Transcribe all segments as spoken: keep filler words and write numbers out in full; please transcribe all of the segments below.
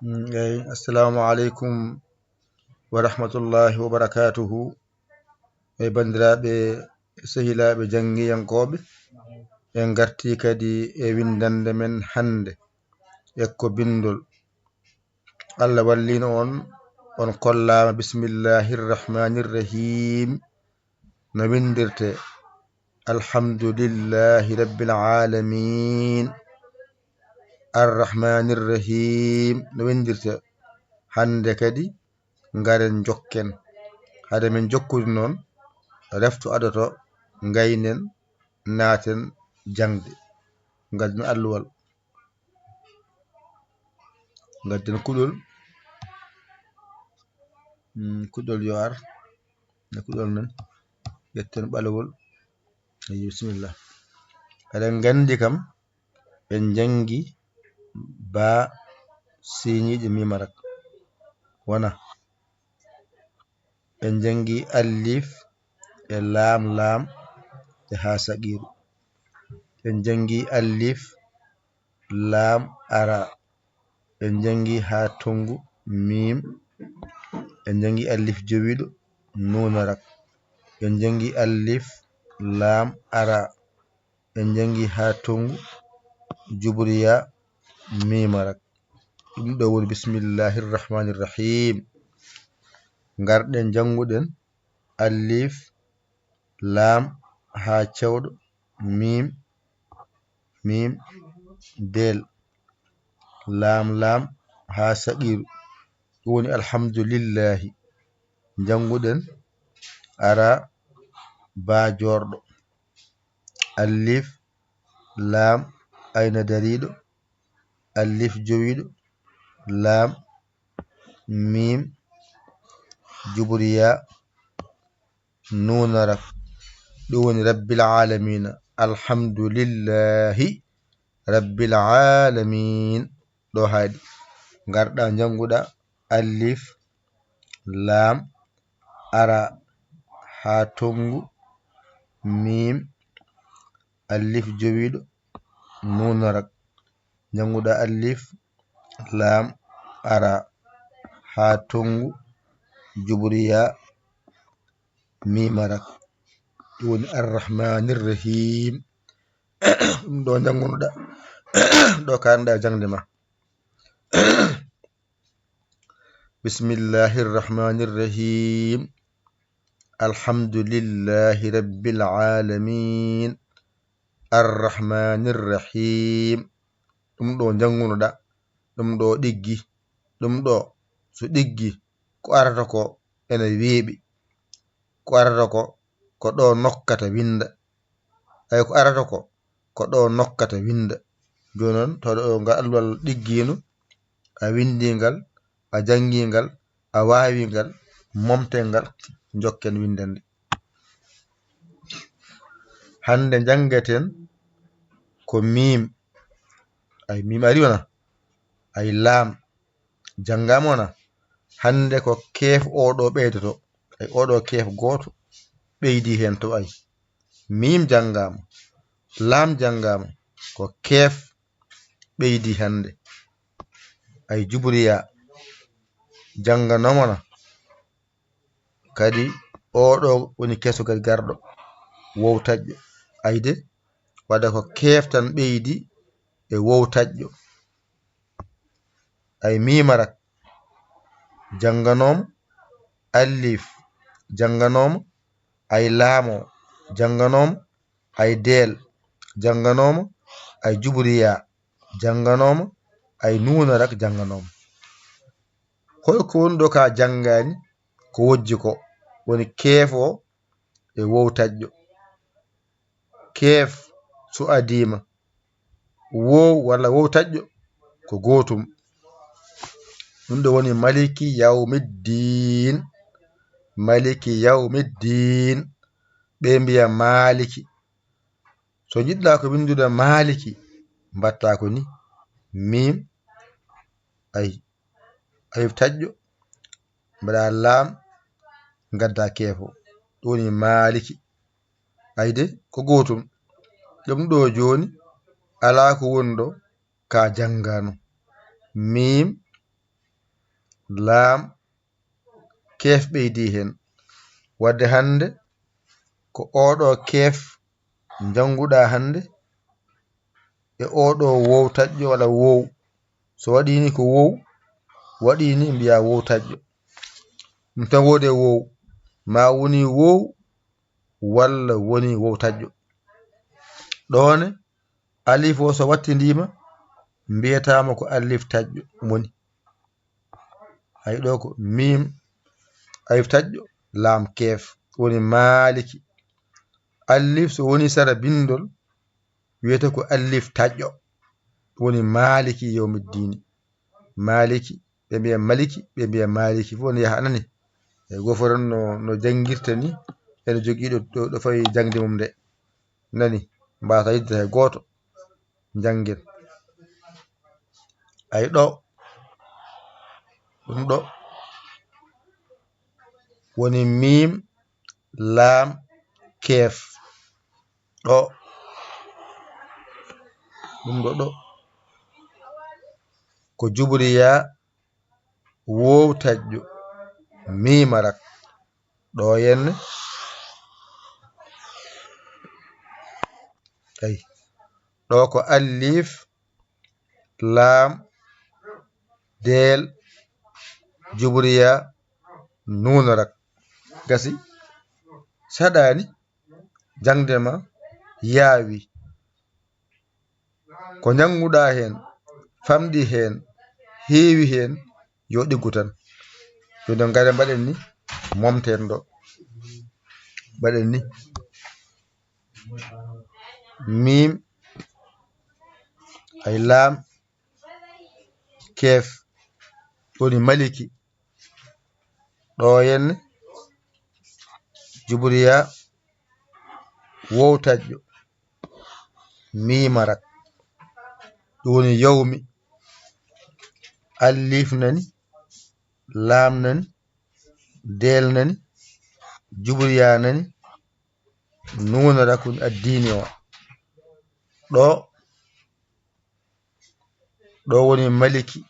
Mm, eyi, assalamu aleykum wa rahmatullahi wa barakatuhu. E banndiraaɓe, sehilaaɓe janngiyankooɓe, en ngartii kadi e winndannde men hannde, e ko binndol. Allah wallino on, on kollaama. Bismillahir Rahmanir Rahim. No winndirtee? Alhamdulillahi Rabbil Alamin. Arrahmanir Rahim. No winndirtee? Hannde kadi, ngaren njokken. Hade men jokkude noon, reftu adoto, ngaynen, naaten jaŋde. Ngadden alluwal. Ngadden kuɗol. Mm, kuɗol yo ar. Ne kuɗol nan. Ƴetten ɓalewol. Ayi, bismillah. Eɗen nganndi kam, en njanngi baa siiniiɗe miim arak. Wona. En njanngi alif e laam laam e haa saqiiru. En njanngi alif, laam, ara. En njanngi haa tonngu miim. En njanngi alif jowiiɗo, nuun arak. En njanngi alif, laam, ara. En njanngi haa tonngu jubriya miim arak. Ɗum ɗo woni bismillahir rahmanir rahim. Ngarɗen jannguɗen alif, laam, haa cewɗo miim, miim, deel, laam, laam, haa saqiiru. Ɗum woni alhamdulillahi. Jannguɗen ara baa joorɗo. Alif, laam, ayna dariiɗo. Alif jowiiɗo, laam, miim, jubriya, nuun arak. Ɗum woni Rabbil Aalamiina. Alhamdulillahi Rabbil Aalamiin. Ɗo haaɗi. Ngarɗa njannguɗa alif, laam, ara haa tonngu miim, alif jowiiɗo, nuun arak. Njannguɗa alif, laam, ara haa tonngu jubriya miim arak. Ɗum woni Arrahmanir Rahim. Ɗum ɗo njanngunoɗa. Ɗo kaanɗa jaŋde ma. Bismillahir Rahmanir Rahim. Alhamdulillahi Rabbil Alamin. Arrahmanir Rahim. Ɗum ɗo njanngunoɗa. Ɗum ɗo ɗiggi. Ɗum ɗo so ɗiggi, ko arata ko ene weeɓi. Ko arata ko, ko ɗo nokkata winnda. Ay, ko arata ko, ko ɗo nokkata winnda. Jooni noon, taw ɗo ngal alluwal ɗiggiino, a winndii ngal, a janngii ngal, a waawii ngal, momten ngal, njokken winndande. Hannde njanngeten ko miim. Ay, miim ari wona? Ay, laam. Janngaama wona? Hannde ko keef oo ɗo ɓeydoto. Ay, oo ɗo keef gooto ɓeydi heen to ay. Miim janngaama, laam janngaama, ko keef ɓeydi hannde. Ay, jubriya jannganooma wona? Kadi oo ɗo woni keso kadi garɗo, wowtaƴƴo. Ay de, waɗa ko keef tan ɓeydi e wowtaƴƴo. Ay, miim arak jannganooma, alif jannganooma, ay, laam o jannganooma, ay, deel jannganooma, ay, jubriya jannganooma, ay, nuun arak jannganooma. Hoy ko woni ɗo ka janngaani? Ko wojji ko woni keef o e wowtaƴƴo. Keef so adiima, wow walla wowtaƴƴo ko gootum. Ɗum ɗo woni maliki yawmiddiin. Maliki yawmiddiin. Ɓe mbiya maaliki. So njiɗɗa ko winndude maaliki, mbatta ko ni. Miim, ay, alif taƴƴo, mbaɗa laam, ngadda keefo. Ɗum woni maaliki. Ay de, ko gootum. Ɗum ɗo jooni, alaa ko woni ɗo ka janngaano. Miim, laam, keef ɓeydi heen. Wadde hannde ko ooɗo keef njannguɗaa hannde e ooɗo woow taƴƴo walla woow. So waɗii ni ko woow, waɗii ni mbiyaa woow taƴƴo. Ɗum tan woodi e woow, ma woni woow walla woni woow taƴƴo. Ɗoone, alif o so wattindiima, mbiyataama ko alif taƴƴo woni. Hay ɗo ko miim, alif taƴƴo, laam keef, woni maaliki. Alif so woni sara binndol, wiyete ko alif taƴƴo, woni maaliki yawmiddini. Maaliki, ɓe mbiya maliki, ɓe mbiya maaliki, fof ne yaha, a nani? E goo fof tan no, no janngirta ni, ene jogii ɗo, ɗo, ɗo fawi jaŋde mum nde. Nani? Mbaasa yidde hay gooto. Njanngen. Ay ɗo, ɗum ɗo woni miim, laam, keef. Ɗo, ɗum ɗo, ɗo. Ko jubriya woow taƴƴo, miima rak. Ɗo henne, ay. Ɗo ko alif, laam, deel, jubriya, nuun rak. Gasi, saɗaani, jaŋde ma yaawi. Ko njannguɗaa heen, famɗi heen, heewi heen, yo ɗiggu tan. Jooni noon, ngaren mbaɗen ni, momten ɗo. Mbaɗen ni. Miim, ay laam, keef, woni maliki. Ɗo henne, jubriya, woow taƴƴo, miima rak. Ɗum woni yawmi. Alif nani, laam nani, deel nani, jubriya nani, nuuna rakun addini o. Ɗo, ɗo woni maliki.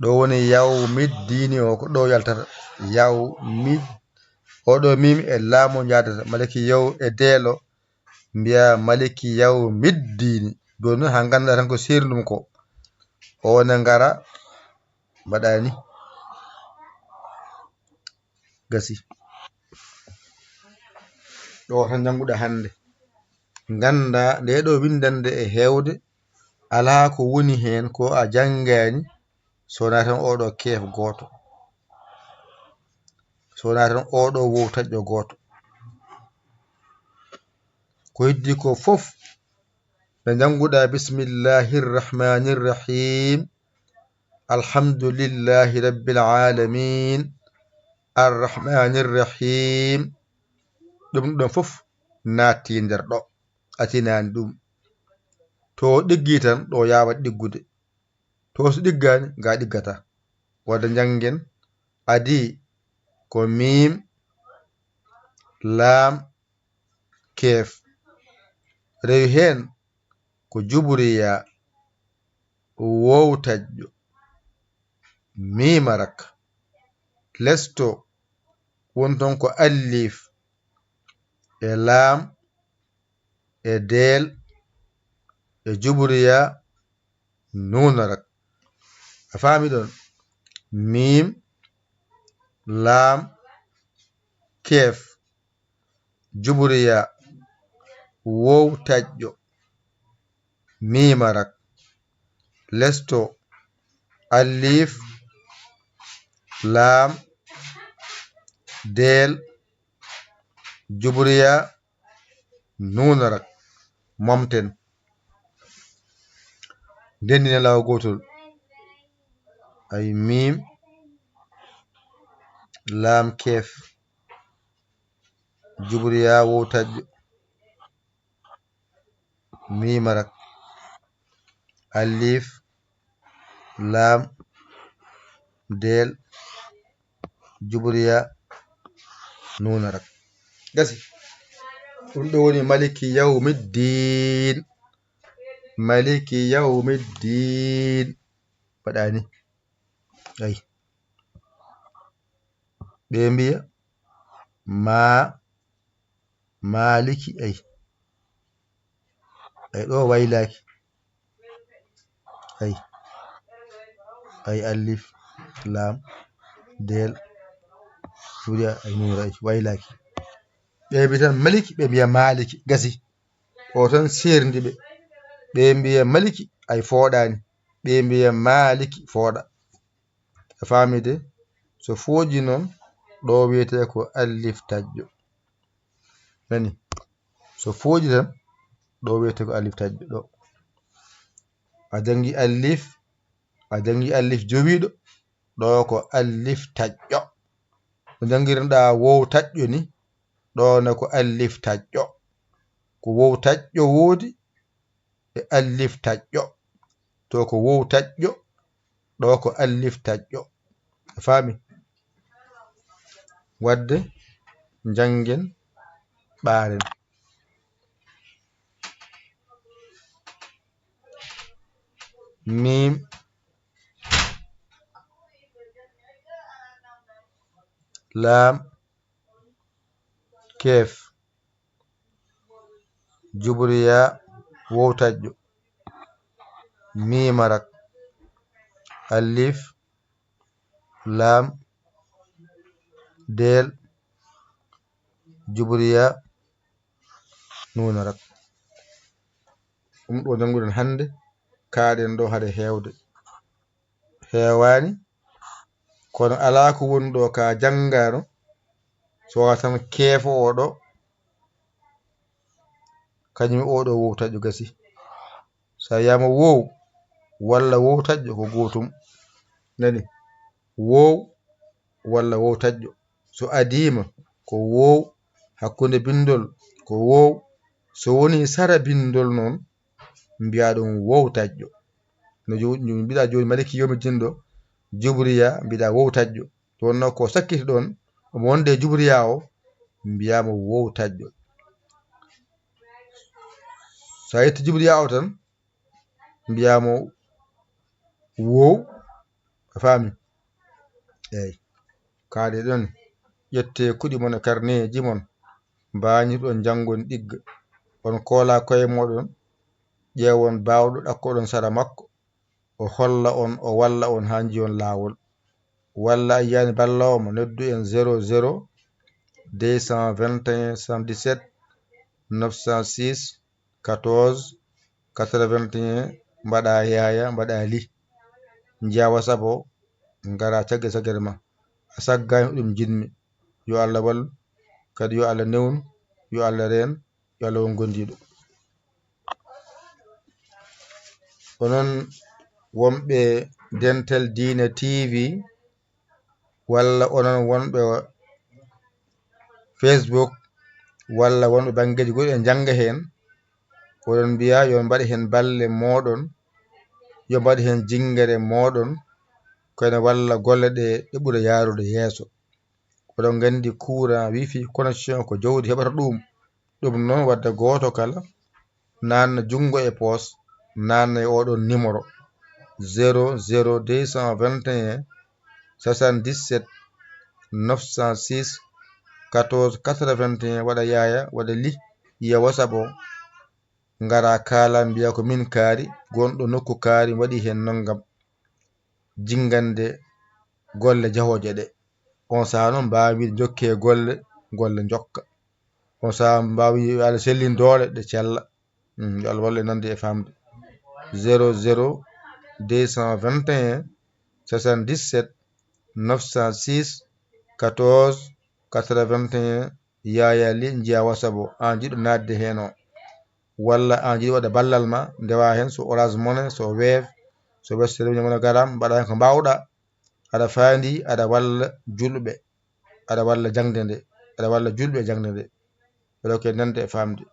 Ɗo woni yawmiddini o, ko ɗo yaltata. Yawmid-, o ɗo miim e laam o njaadata. Maliki yaw e deelo mbiya maliki yawmiddini. Jooni noon haa nganndaa tan ko seeri ɗum ko. O ne ngara mbaɗa ni. Gasi. Ɗo tan njannguɗaa hannde. Nganndaa nde ɗo winndannde e heewde, alaa ko woni heen ko a janngaani, so wonaa tan oɗo keef gooto. So wonaa tan oɗo woow taƴƴo gooto. Ko heddi ko fof, nde njannguɗaa bismillahir rahmanir rahim, alhamdulillahi rabbil alamin, arrahmanir rahim. Ɗum ɗon fof naatti nder ɗo, a tinaani ɗum. To ɗiggi tan, ɗo yaawa ɗiggude. To so ɗiggaani, nga ɗiggata. Wadde njanngen, adi ko miim, laam, keef. Rewi heen ko jubriya, woow taƴƴo, miima rak. Lesto won toon ko alif, e laam, e deel, e jubriya, nuuna rak. A faami ɗon? Miim, laam, keef, jubriya, woow taƴƴo, miima rak. Lesto, alif, laam, deel, jubriya, nuuna rak. Momten. Ndenndina laawol gootol. Ay miim, laam, keef, jubriya, woow taƴƴo, miima rak, alif, laam, deel, jubriya, nuuna rak. Gasi. Ɗum ɗo woni maliki yawmiddin. Maliki yawmiddin. Mbaɗa ni. Ay. Ɓe mbiya ma maliki ay. Ay ɗo waylaki. Ay. Ay alif, lam, del, suriya, ay nura, ay waylaki. Ɓe mbiya tan maliki, ɓe mbiya maliki, gasi. O tan serndi ɓe. Ɓe mbiya maliki, ay fooɗani. Ɓe mbiya maliki, fooɗa. A faami de? So fooƴi noon, ɗo wiyetee ko alif taƴƴo. Nani? So fooƴi tan, ɗo wiyetee ko alif taƴƴo, ɗo. A janngi alif, a janngi alif jowiiɗo, ɗo ko alif taƴƴo. No njanngiranɗaa wow taƴƴo ni, ɗo ne ko alif taƴƴo. Ko wow taƴƴo woodi, e alif taƴƴo. To ko wow taƴƴo, ɗo ko alif taƴƴo. A faami? Wadde njanngen, ɓaaren. Miim, laam, keef. Jubriya wow taƴƴo. Miima rak. Alif, laam, deel, jubriya, nuuna rak. Ɗum ɗo jannguɗen hannde, kaaɗen ɗo hade heewde. Heewaani, kono alaa ko woni ɗo ka janngaano, so wonaa tan keefo o ɗo, kañum o ɗo wow taƴƴo gasi. So a wiyaama wow walla wow taƴƴo ko gootum. Nani? Wow walla wow taƴƴo. So adiima ko wow hakkunde binndol ko wow. So woni sara binndol noon, mbiya ɗum wow taƴƴo. No jo-, no mbiɗa jooni maliki yawmiddin ɗo, jubriya mbiɗa wow taƴƴo. Ɗum wonno ko sakkiti ɗon, omo wonde e jubriya o, mbiyaama wow taƴƴo. So a yetti jubriya o tan, mbiyaama wow, a faami? Eey. Kaaɗe ɗon, ƴettee kuɗi mon e karneeji mon, mbaañirɗon janngon ɗigga. On koola koye mooɗon, ƴeewon baawɗo ɗakkoɗon sara makko, o holla on, o walla on haa njiyon laawol. Walla a yiyaani balloowo ma, noddu en zéro zéro deux cent vingt et un soixante-dix-sept neuf cent six quatorze quatre-vingt-un, mbaɗa Yaaya, mbaɗa Li. Njiya WhatsApp o, ngara caggal saggere ma. A saggaani ko ɗum njiɗmi. Yo Allah wallu, kadi yo Allah newnu, yo Allah reen, yo Allah won gondiiɗo. Onon wonɓe Dental Diine T V, walla onon wonɓe Facebook, walla wonɓe banngeeji goɗɗi, en njannga heen, oɗon mbiya yo mbaɗe heen balle mooɗon, yo mbaɗe heen jinngere mooɗon, ko ene walla golle ɗe, ɗe ɓura yaarude yeeso. Oɗon nganndi courant, wifi, connexion ko jawdi heɓata ɗum. Ɗum noon, wadde gooto kala naatna junngo e poos, naatna e oɗon numéro, zéro zéro deux cent vingt et un soixante-dix-sept neuf cent six quatorze quatre-vingt-un, waɗa Yaaya, waɗa Li, yiya WhatsApp o, ngara kaala, mbiya ko min kaari, gonɗo nokku kaari, waɗi heen nanngam. Jinngande golle jahooje ɗe. On sahaa noon mbaawi wiide njokkee golle, golle njokka. On sahaa mbaawi wiide yo Allah sellin doole ɗe cella. Mm, yo Allah wallu en nande e faamde. Zéro zéro deux cent vingt et un soixante-dix-sept neuf cent six quatorze quatre-vingt-un, Yaaya Li, njiya WhatsApp o, aan jiɗɗo naatde heen o. Walla aan jiɗɗo waɗa ballal ma, ndewa heen so Orange Money, so Wave, so Western Union, MoneyGram, mbaɗa heen ko mbaawɗa. Aɗa faandi, aɗa walla julɓe, aɗa walla jaŋde nde, aɗa walla julɓe e jaŋde nde. Mbeɗa ko nande e faamde.